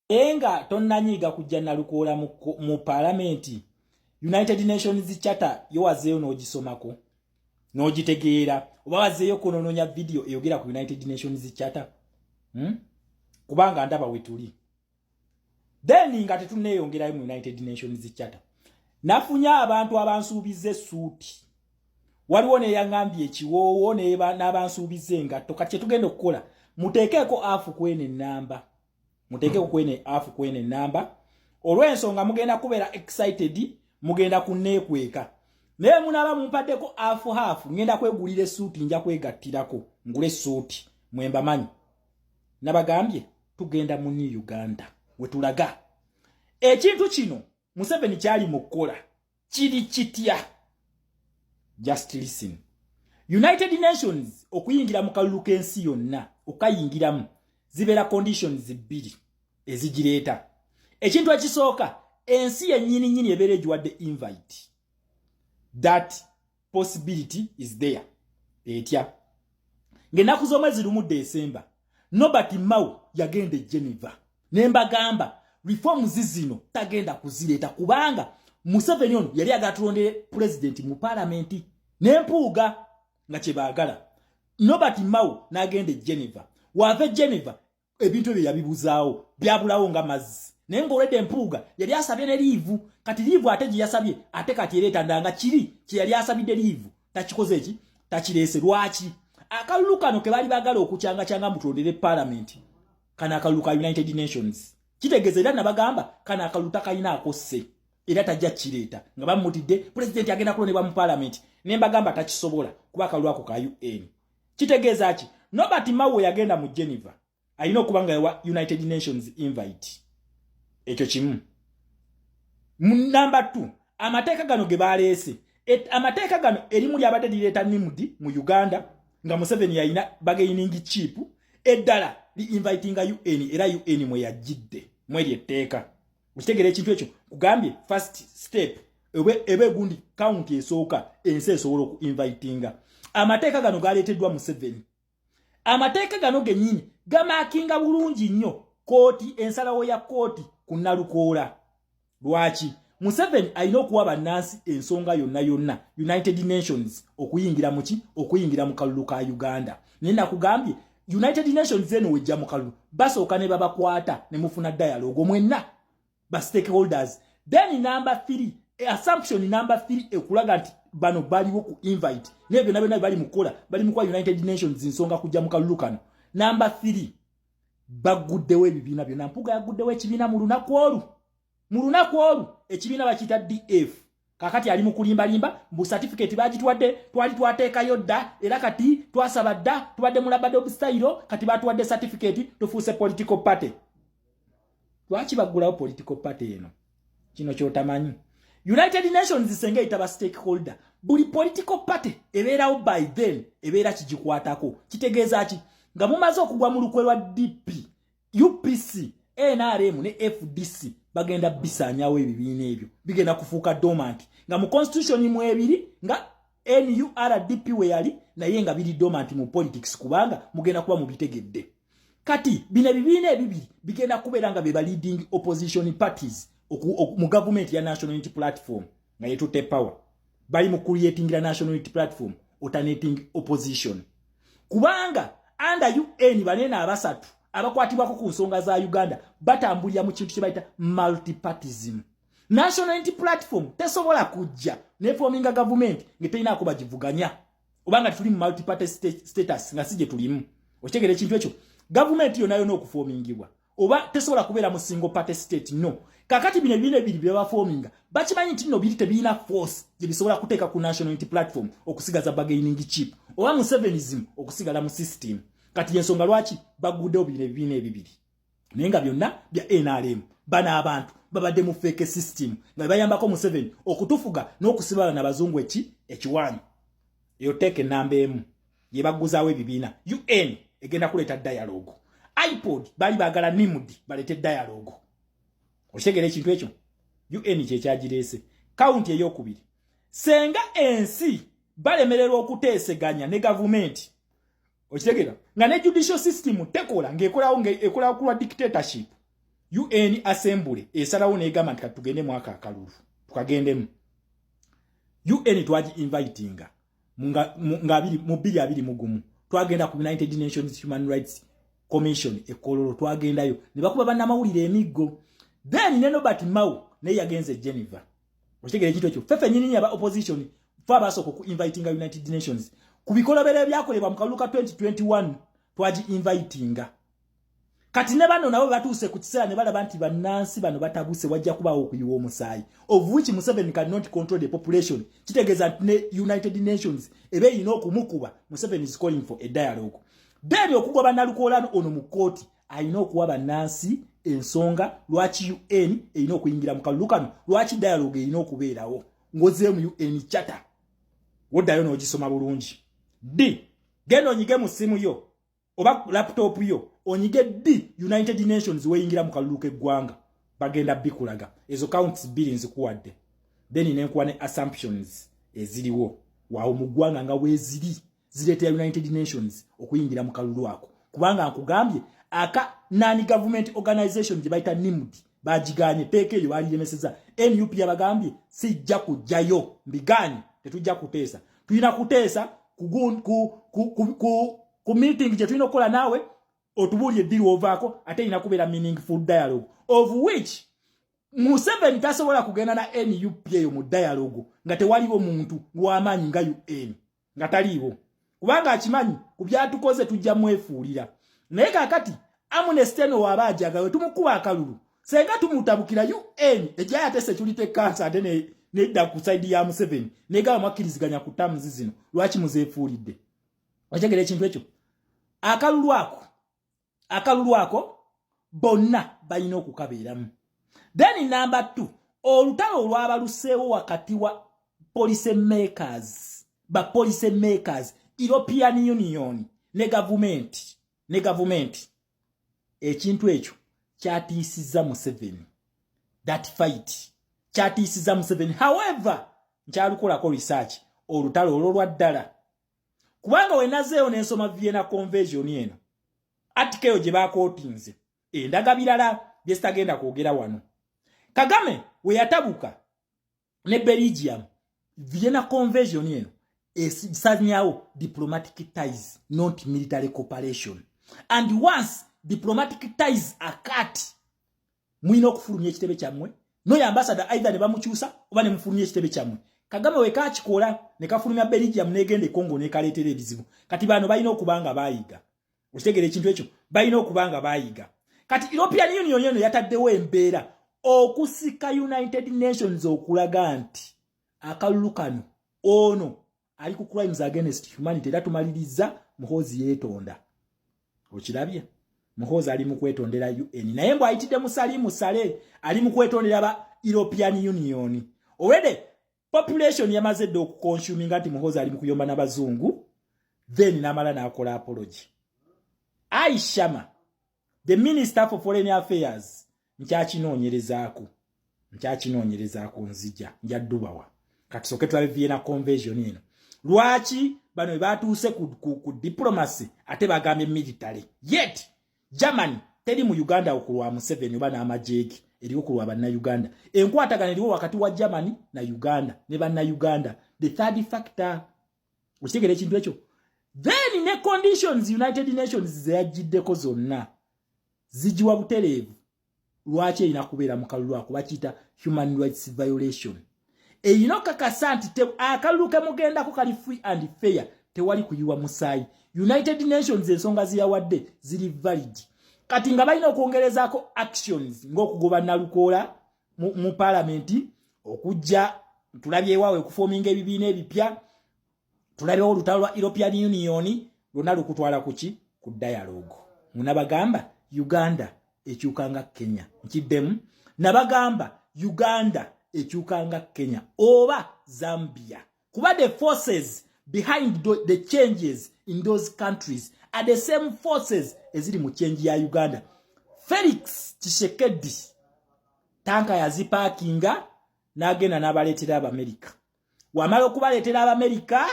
Naye nga tonnanyiiga kujja Nalukoola mu paalamenti, United Nations Charter yo wazeeyo n'ogisomako n'ogitegeera, oba wazeeyo kunonoonya vidiyo eyogera ku United Nations Charter, Kubanga ndaba we tuli. Then nga tetunneeyongerayo mu United Nations Charter, nafunye abantu abansuubiza essuuti, waliwo neyaŋŋambye ekiwoowo, n'abansuubiza engatto. Kati kyetugenda okukola, muteekeeko half kweno ennamba, muteekeko kwene half kwene ennamba, olw'ensonga mugenda kubeera excited, mugenda kunneekweka. Naye munaaba mumpaddeko half half, ngenda kwegulira essuuti, nja kwegattirako ngule essuuti. Mwembamanyi, nabagambye tugenda mu New Uganda wetulaga. Ekintu kino Museveni kyali mu kukola kiri kitya? Just listen. United Nations okuyingira mu kalulu k'ensi yonna, okayingiramu zibeera conditions bbiri ezigireeta. Ekintu ekisooka, ensi yennyini nnyini ebeera egiwadde invite. That possibility is there. Etya? Ng'ennaku z'omwezi 1 Desemba, Norbert Mao yagenda e Geneva, ne mbagamba reforms zino tagenda kuzireeta kubanga Museveni ono yali agala tulondere pulezidenti mu paalamenti n'empuuga nga kye baagala. Norbert Mao n'agenda e Geneva. Waava e Geneva, ebintu ebyo yabibuzaawo, byabulawo nga mazzi. Naye ng'olwedde empuuga yali asabye ne leave. Kati leave ate gye yasabye, ate kati ereeta ndanga kiri kye yali asabidde leave takikoze, eki takireese. Lwaki? Akalulu kano ke baali baagala okucyangacyanga mutulondere paalamenti, kano akalulu ka United Nations kitegeeza, era nabagamba kano akalulu takalinaako sse, era tajja kireeta. Nga bamutidde pulezidenti agenda kulondebwa mu paalamenti, ne mbagamba takisobola kuba akalulu ako ka UN. Kitegeeza ki? Norbert Mao yagenda mu Geneva, alina okuba nga yawa United Nations invite. Ekyo kimu. Namba 2, amateeka gano ge baleese, amateeka gano erimu lyabadde lireeta NIMD mu Uganda, nga Museveni yalina bargaining chip, eddala li invitinga UN, era UN mwe yajjidde mweri etteeka. Okitegeera ekintu ekyo? Kugambye first step ebe gundi county esooka, ensi esobola oku invitinga. Amateeka gano galeeteddwa Museveni. Amateeka gano gennyini gamakinga bulungi nnyo kooti, ensalawo ya kooti ku Nalukoola. Lwaki Museveni alina okuwa bannansi ensonga yonna yonna United Nations okuyingira muki, okuyingira mu kalulu ka Uganda? Naye nakugambye United Nations eno wejja mu kalulu, basooka ne babakwata ne mufuna dialogue mwenna ba stakeholders. Then number 3, assumption number 3 ekulaga nti bano baliwo ku invite, naye byonna byonna bali mukukola, bali mukuwa United Nations ensonga kujja mu kalulu kano. Number 3, baguddewo ebibiina byonna. Mpuga yaguddewo ekibiina mu lunaku olwo, mu lunaku olwo ekibiina bakiyita DF. Kakati ali mu kulimbalimba mbu certificate bagitwadde, twali twateekayo dda, era kati twasaba dda, tubadde mu rub-a-dub style, kati batuwadde certificate, tufuuse political party. Lwaki baggulawo political party eno? Kino kyotamanyi. United Nations senga eyita ba stakeholder, buli political party ebeerawo by then ebeera kigikwatako. Kitegeeza ki? Nga mumaze okugwa mu lukwe lwa DP, UPC, NRM ne FDC, bagenda bisaanyawo ebibiina ebyo, bigenda kufuuka dormant nga mu constitution mwebiri, nga NURDP we yali, naye nga biri dormant mu politics, kubanga mugenda kuba mubitegedde. Kati bino ebibiina ebibiri bigenda kubeera nga beba leading opposition parties mu gavumenti ya National Unity Platform nga yetutte power. Bali mu creatingira National Unity Platform alternating opposition, kubanga under UN banene abasatu abakwatibwako ku nsonga za Uganda batambulira mu kintu kye bayita multipartism. National Unity Platform tesobola kujja neforminga gavumenti nga terinaako bagivuganya, obanga tuli mu multiparty status nga si gye tulimu. Okitegeera ekintu ekyo? Gavumenti yonna yonna okuformingibwa oba tesobola kubeera mu single party state, no. Kakati bino ebibiina ebiri byebaforminga, bakimanyi nti nno biri tebirina force gye bisobola kuteeka ku National Unity Platform okusigaza bargaining chip oba Musevenism okusigala mu system. Kati yensonga lwaki baguddewo bino ebibiina ebibiri, naye nga byonna bya NRM. Bano abantu babadde mu fake system nga bayambako Museveni okutufuga n'okusiba bano abazungu eki ekiwanyi. Eyo teeka enamba emu ye bagguzaawo ebibiina. UN egenda kuleeta dialogue. IPOD baali baagala NIMD baleete dialogue. Okitegeera ekintu ekyo? UN kyekyagireese. Kawunti eyokubiri, senga ensi balemererwa okuteeseganya ne gavumenti, okitegeera, nga ne judicial system tekola, ng'ekolawo, ng'ekolawo kulwa dictatorship. UN Assembly esalawo negamba nti katugende mwaka akalulu, tukagendemu. UN twagi invitinga mu 2021. Twagenda ku United Nations Human Rights Commission ekololo, twagendayo ne bakuba bannamawulire emiggo. Then ne Norbert Mao naye yagenze Geneva. Okitegera ekintu ekyo? Ffeffe nyini aba opposition fe abasooka oku invitinga United Nations ku bikolobero ebyakolebwa mu kalulu ka 2021. Twagi invitinga. Kati ne bano nabo batuuse ku kiseera ne balaba nti bannansi bano batabuse, wajja kubaawo okuyiwa omusaayi, of which Museveni cannot control the population. Kitegeeza nti ne United Nations eba erina okumukuba. Museveni is calling for a dialogue. Then okugoba Nalukoola ono mu kkooti, alina okuwa bannansi ensonga lwaki UN erina okuyingira mu kalulu kano, lwaki dialogue erina okubeerawo. Ng'ozeemu UN Charter, woddayo n'ogisoma bulungi. D genda onyige mu ssimu yo oba laptop yo, onyige d United Nations weyingira mu kalulu k'eggwanga, bagenda bikulaga. Ezo counts bbiri nzikuwadde. Then nenkuwa ne assumptions eziriwo waawo mu ggwanga nga weeziri zireetera United Nations okuyingira mu kalulu ako, kubanga nkugambye aka nani government organization gye bayita NIMD bagiganye, teeka eryo baliremeseza. NUP yabagambye, "Sijja kujjayo, mbiganye, tetujja kuteesa. Tulina kuteesa ku meeting gye tulina okukola naawe, otubuulye eddiru ovaako, ate erina kubeera meaningful dialogue," of which Museveni tasobola kugenda na NUP eyo mu dialogue nga tewaliwo muntu w'amaanyi nga UN nga taliiwo, kubanga akimanyi ku byatukoze tujja mwefuulira. Naye kaakati Amnesty eno waaba ajaga we tumukuba akalulu, senga tumutabukira, UN ejjayo ate Security Council, ate nedda ku side ya Museveni, negaba, "Mwakkiriziganya ku terms zino, lwaki muzeefuulidde?" Okyegera ekintu ekyo? Akalulu ako bonna balina okukabeeramu. Then number 2, olutalo olwabaluseewo wakati wa policy makers, ba policy makers, European Union ne gavumenti, ekintu ekyo kyatiisiza Museveni. That fight kyatiisiza Museveni. However, nkyalukolako research olutalo olwo lwa ddala, kubanga wenazeeyo n'ensoma Vienna Convention eno, article eyo gye bakootinze endaga birala bye sitagenda kwogera wano. Kagame we yatabuka ne Belgium, Vienna Convention eno esanyawo diplomatic ties, not military cooperation. And once diplomatic ties are cut, mulina okufulumya ekitebe kyammwe noyo ambassador, either ne bamukyusa oba ne mufulumya ekitebe kyammwe. Kagame we kakikola ne kafulumya Belgium negenda e Congo nekaleetera ebizibu. Kati bano balina okuba nga bayiga. Okitegeera ekintu ekyo? Balina okuba nga bayiga. Kati European Union eno yataddewo embeera okusika United Nations okulaga nti akalulu kano ono ali ku crimes against humanity. Era tumaliriza, Muhoozi yeetonda. Okirabye? Muhoozi ali mu kwetondera UN, naye mbw ayitidde musali musale, ali mu kwetondera ba European Union. Already population yamaze dde okuconsuminga nti Muhoozi ali mu kuyomba n'abazungu. Then n'amala n'akola apology. Aishama, the Minister for Foreign Affairs, nkyakinoonyerezaako, nzija njaddubawa. Kati soke tulabe Vienna Convention eno, lwaki bano bwe batuuse ku diplomacy ate bagambye military, yet Germany teri mu Uganda okulwa Museveni oba n'amajeegi, eriwo kulwa Bannayuganda. Enkwatagana eriwo wakati wa Germany na Uganda ne Bannayuganda, the third factor. Okitegeera ekintu ekyo? Then ne conditions United Nations zeyajjiddeko zonna zigiwa butereevu lwaki erina kubeera mu kalulu ako. Bakiyita human rights violation. Erina okakasa nti akalulu ke mugendako kali free and fair, tewali kuyiwa musaayi. United Nations ensonga ziyawadde ziri valid. Kati nga balina okwongerezaako actions ng'okugoba Nalukoola mu paalamenti, okujja tulabyewawe okuforminga ebibiina ebipya, tulabyewo olutalo lwa European Union lwonna lukutwala kuki? Ku dialogue. Munabagamba Uganda ekyuka nga Kenya. Nkiddemu, nabagamba Uganda ekyuka nga Kenya oba Zambia, kuba the forces behind the changes in those countries are the same forces eziri mu change ya Uganda. Felix Tshisekedi tanka yaziparkinga n'agenda n'abaleetera Abamerika. Wamala okubaleetera Abamerika,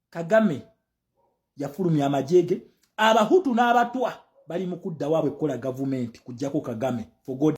Kagame yafulumya amajege, Abahutu n'Abatwa. Bali mu kudda waabwe kukola gavumenti kujjako Kagame, for God.